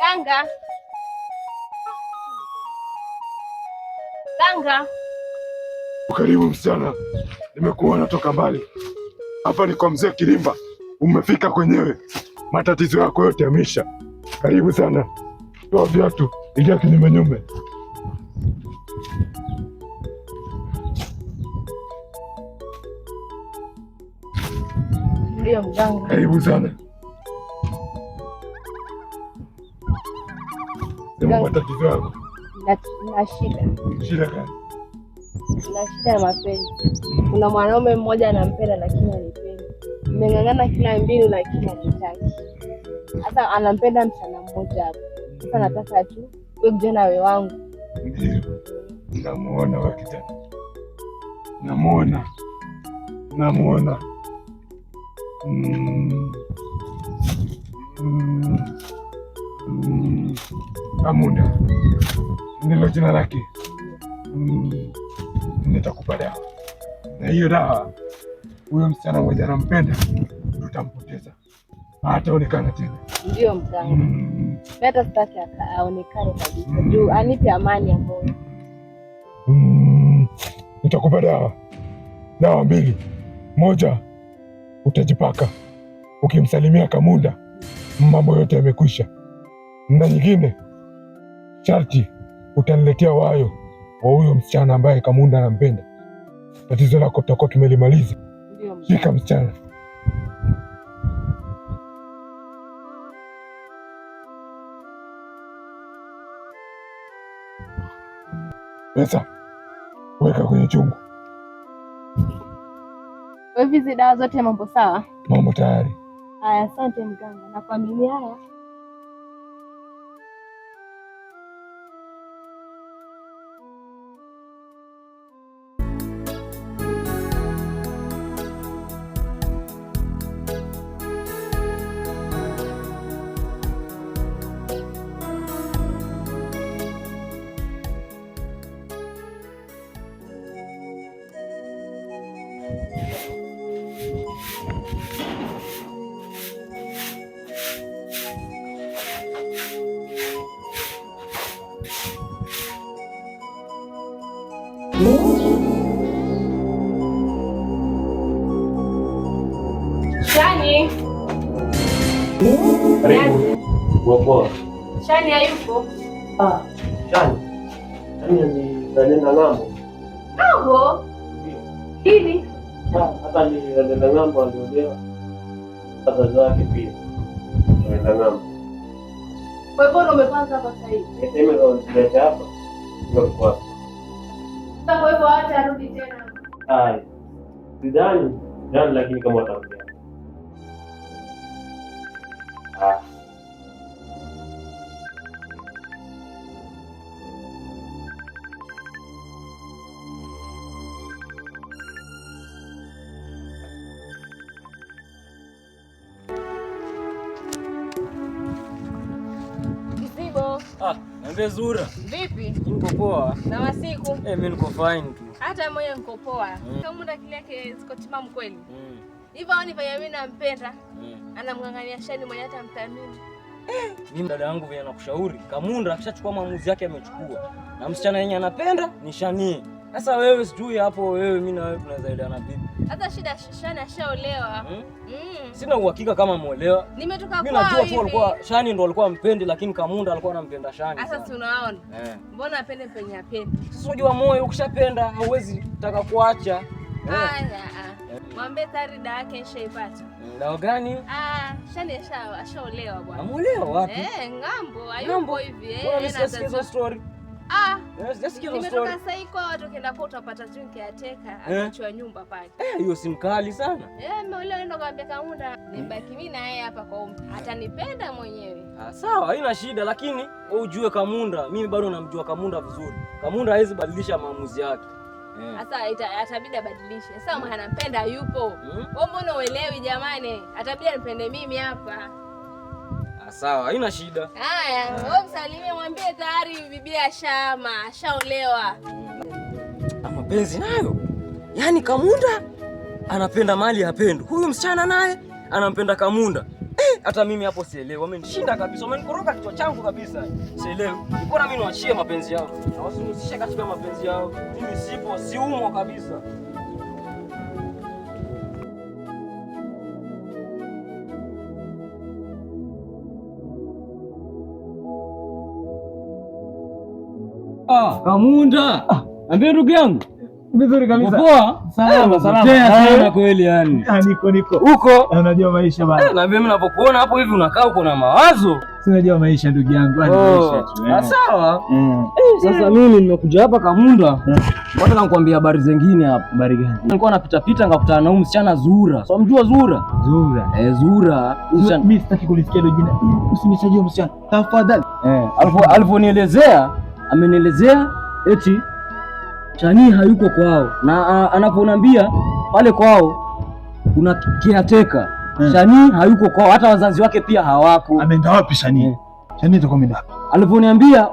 Ganga. Ganga. Karibu msichana, nimekuona toka mbali. Hapa ni kwa mzee Kilimba, umefika kwenyewe. Matatizo yako yote yameisha. Karibu sana. Toa viatu, ingia kinyumenyume. Ndio mganga. Karibu sana. Sema matatizo yako. Na shida. Shida gani? Na shida ya mapenzi. Kuna mwanaume mmoja anampenda lakini hanipendi. Nimeng'ang'ana kila mbinu lakini hanitaki. Sasa anampenda msichana mmoja hapo. Sasa nataka tu wewe kijana we wangu. Ndio. Namuona wewe kijana. Namuona. Namuona. Mm. Mm. Mm. Amunda ndilo jina lake. Nitakupa dawa, na hiyo dawa huyo msichana mmoja anampenda, tutampoteza, hataonekana tena. Ndio mganga. Hata sitaki aonekane kabisa, juu anipe amani ya moyo. Nitakupa dawa, dawa mbili. Moja utajipaka, ukimsalimia Kamunda mambo yote yamekwisha, na nyingine sharti utaniletea wayo wa huyo msichana ambaye Kamunda anampenda. Tatizo lako tutakuwa tumelimaliza. Shika msichana. Pesa weka kwenye chungu. Hivi hizi dawa zote mambo sawa? Mambo tayari. Haya, asante mganga, nakuamini. Haya. Shani. Karibu. Poa. Shani hayupo. Ah, Shani. Shani ni nenda ng'ambo. Ng'ambo? Lini? Hata ni nenda ng'ambo aliolewa. Wazazi wake pia. Nenda ng'ambo. Kwa hivyo ndo umepanga hapa sasa hivi? Mimi ndo nilete hapa. Ndio kwa. Sasa kwa hivyo hata arudi tena. Hai. Sidhani, sidhani lakini kama watarudi. Ah. Kizibo. Ah, niambie Zura. Vipi? Niko poa. Na masiku? Mimi niko fine tu. Hata mwenye niko poa. Kama muda akili yake ziko timamu kweli. Hivyo aoni venye mimi nampenda. Anamng'ang'ania Shani mwenye hata mthamini. Mimi dada yangu venye nakushauri, Kamunda akishachukua maamuzi yake amechukua. Na msichana yenye anapenda ni Shani. Sasa wewe sijui hapo wewe mimi na wewe tunaweza elewana vipi? Hata shida Shani ashaolewa. Sina uhakika kama ameolewa. Nimetoka Mimi kwao najua tu hivi. alikuwa Shani ndo alikuwa mpendi, lakini Kamunda alikuwa anampenda Shani. Sasa si unaona? Eh. Mbona apende penye apende? Sasa unajua moyo ukishapenda hauwezi taka kuacha. Haya. Mwambie tayari dawa yake nishaipata. Dawa gani? Ah, Shani ashaolewa bwana. Ameolewa wapi? Ng'ambo, hayupo Ng'ambo? hivi. Mbona mimi sijasikia hizo story? Ah, Sijasikia hizo nimetoka story. sasa hivi kwa watu ukienda kwa utapata tu caretaker akaachwa nyumba pale. Hiyo si mkali sana. Ameolewa ndo kaambia Kamunda nibaki mimi na yeye hapa kwa umri. Atanipenda mwenyewe. Ah, sawa, haina shida lakini wewe ujue Kamunda, mimi bado namjua Kamunda vizuri. Kamunda hawezi badilisha maamuzi yake. Sasa atabidi abadilishe. Sasa mwana anampenda yupo. Wewe mbona uelewi jamani? Atabidi anipende mimi hapa. Ah, sawa, haina shida. Haya, wewe msalimie mwambie tayari bibi ashama, ashaolewa. Mapenzi nayo. Yaani Kamunda anapenda mali hapendi. Huyu msichana naye anampenda Kamunda. Hata mimi hapo sielewi. Wamenishinda kabisa. Wamenikoroga kichwa changu kabisa. Sielewi. Mbona mimi niwaachie mapenzi yao? Na wasinihusishe katika mapenzi yao. Mimi sipo, siumo kabisa. Ah, Kamunda. Ambie ndugu yangu. Vizuri kabisa. Poa? Salama, salama. Potea sana kweli yani. Ah, niko. Uko? Unajua maisha bana. Na mimi ninapokuona hapo hivi unakaa uko na mawazo. Si unajua maisha ndugu yangu, yani maisha tu. Ah, sawa. Sasa mimi nimekuja hapa Kamunda. Nataka nikwambie habari zingine hapa. Habari gani? Nilikuwa napita pita nikakutana na huyu msichana Zura. So mjua Zura? Zura. Zura. Msichana. Mimi sitaki kulisikia hilo jina. Usinitajie msichana. Tafadhali. Alivyonielezea, amenielezea eti Shani hayuko kwao, na anaponiambia pale kwao kuna caretaker. Shani hayuko kwao, hata wazazi wake pia hawako. Ameenda wapi Shani? Shani atakuwa ameenda wapi? Alivyoniambia,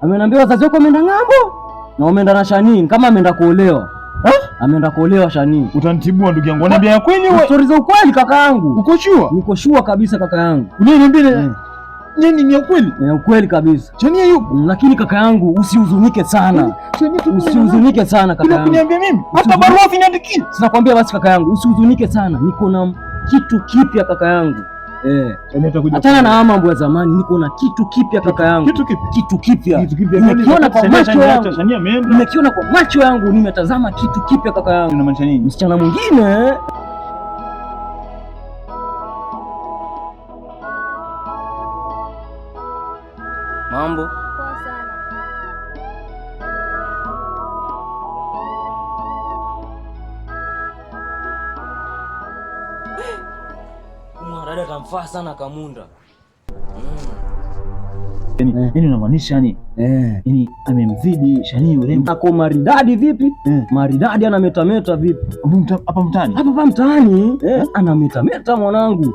ameniambia wazazi wake wameenda ng'ambo na wameenda na Shani kama ameenda kuolewa. Ameenda kuolewa Shani. Utanitibua ndugu yangu. Unaniambia ya kweli wewe? Stori za ukweli kaka yangu. Uko sure? Niko sure kabisa kaka yangu. Unaniambia nini ni ya kweli? Ni ukweli kabisa. Shani yupo. Lakini kaka yangu usihuzunike sana. Usihuzunike sana kaka yangu. Kuniambia mimi? Hata barua usiniandikie. Sinakwambia basi kaka yangu, usihuzunike sana. Niko na kitu kipya kaka yangu. Achana na mambo ya zamani, niko na kitu kipya kaka yangu. Kitu kipya? Kitu kipya. Kitu kipya. Nimekiona kwa macho yangu. Shani ameenda. Nimekiona kwa macho yangu, nimetazama kitu kipya kaka yangu. Unamaanisha nini? Msichana mwingine. Mambo. Poa sana. Mwanadada atamfaa sana Kamunda. Yaani unamaanisha yani? Yaani amemzidi Shani urembo. Ako maridadi vipi? Maridadi anametameta vipi? Hapa mtaani? Hapa mtaani anametameta mwanangu.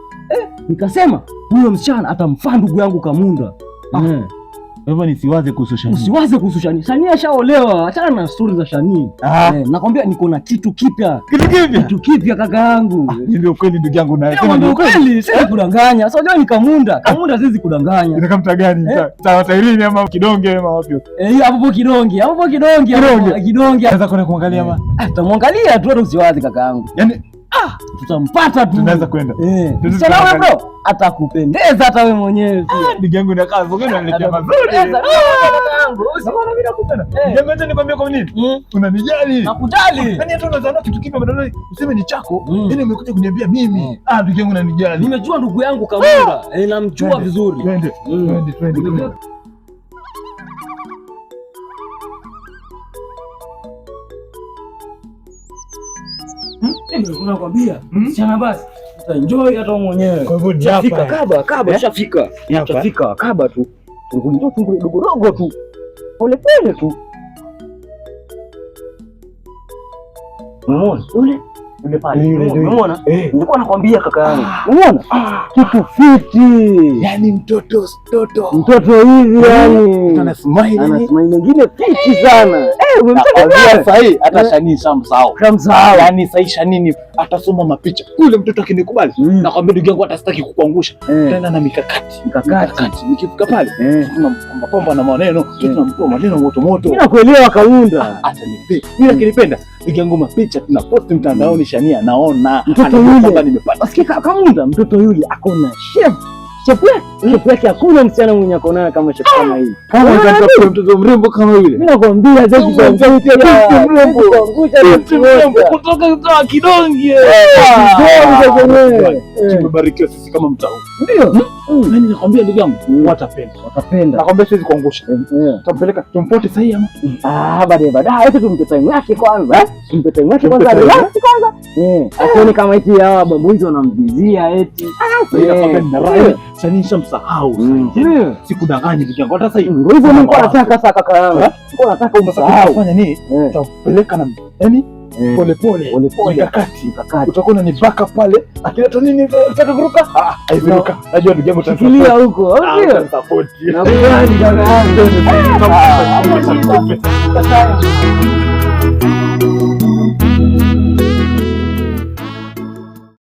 Nikasema huyo msichana atamfaa ndugu yangu Kamunda. Kwa hivyo nisiwaze kuhusu Shani. Usiwaze kuhusu Shani. Shani ashaolewa. Achana na story za Shani. Nakwambia niko na kitu kipya. Kitu kipya? Kitu kipya kaka yangu. Ndio kweli ndugu yangu na sema kweli, siwezi kudanganya. Sasa unajua ni Kamunda. Kamunda siwezi kudanganya. Inakaa mta gani? Sawa tairini ama kidonge ama wapi? Hapo kidonge. Hapo kidonge. Kidonge. Naweza kwenda kuangalia ama? Tutamwangalia tu hata usiwaze kaka yangu. Yaani tutampata tu. Tunaweza kwenda. Msichana wewe bro, atakupendeza hata wewe mwenyewe. Ndugu yangu inakaa sokoni unaniletea mazuri. Kaka yangu, usiona mimi nakupenda. Ndugu yangu acha nikwambie kwa nini? Unanijali. Nakujali. Yaani hata unazana kitu kipya badala useme ni chako, yaani umekuja kuniambia mimi. Ndugu yangu unanijali. Nimejua ndugu yangu Kamunda. Namjua vizuri. Twende. Twende. Nakwambia msichana basi utaenjoy hata wewe mwenyewe. Kwa hivyo ni hapa. Kaba shafika. Shafika kaba tu. Tunguli dogo dogo tu. Pole pole tu. Umeona? Yule pale. Umeona? Nilikuwa nakwambia kaka yangu. Umeona? Kitu fiti. Yaani mtoto hivi yani. Ana smile. Ana smile nyingine fiti sana. Umemtaka sasa hii hata Shani shamsahau. Shamsahau. Yaani sasa Shani ni atasoma mapicha. Yule mtoto akinikubali, nakwambia ndugu yangu hata sitaki kukuangusha. Tena na mikakati. Nikifika pale, tunampomba pomba na maneno, tunamtoa maneno moto moto. Mimi nakuelewa Kaunda. Atanipenda. Mimi akinipenda, ndugu yangu mapicha tunaposti mtandaoni Shani anaona. Mtoto yule nimepata. Asikia Kaunda, mtoto yule akona shape. Shepu yake hakuna msichana mwenye ako nayo kama shepu kama hii. Kama utatafuta mtoto mrembo kama yule. Mimi nakwambia mrembo kutoka kutoka kidonge. Tumebarikiwa sisi kama mtaa huu. Ndio. Nani nakwambia ndugu yangu watapenda. Watapenda. Nakwambia siwezi kuangusha. Tutampeleka tumpote sahi ama? Baadaye baadaye eti tumpe time yake kwanza. Tumpe time yake kwanza. Relax kwanza. Asione kama eti hawa babunzi wanamvizia eti. Sasa nakwambia nina raha. Shani nishamsahau. Sikudanganyi ndugu yangu. Hata sasa hivi. Ndio hivyo mimi nilikuwa nataka sasa kaka yangu. Nilikuwa nataka umsahau. Fanya nini? Tutampeleka na yani pole pole. Mikakati. Utakuwa unanibaka pale. Akileta nini nataka kuruka? Hairuka. Najua ndugu yangu utanisupport. Shikilia huko. Au sio? Utanisupport. Nakubali kaka yangu.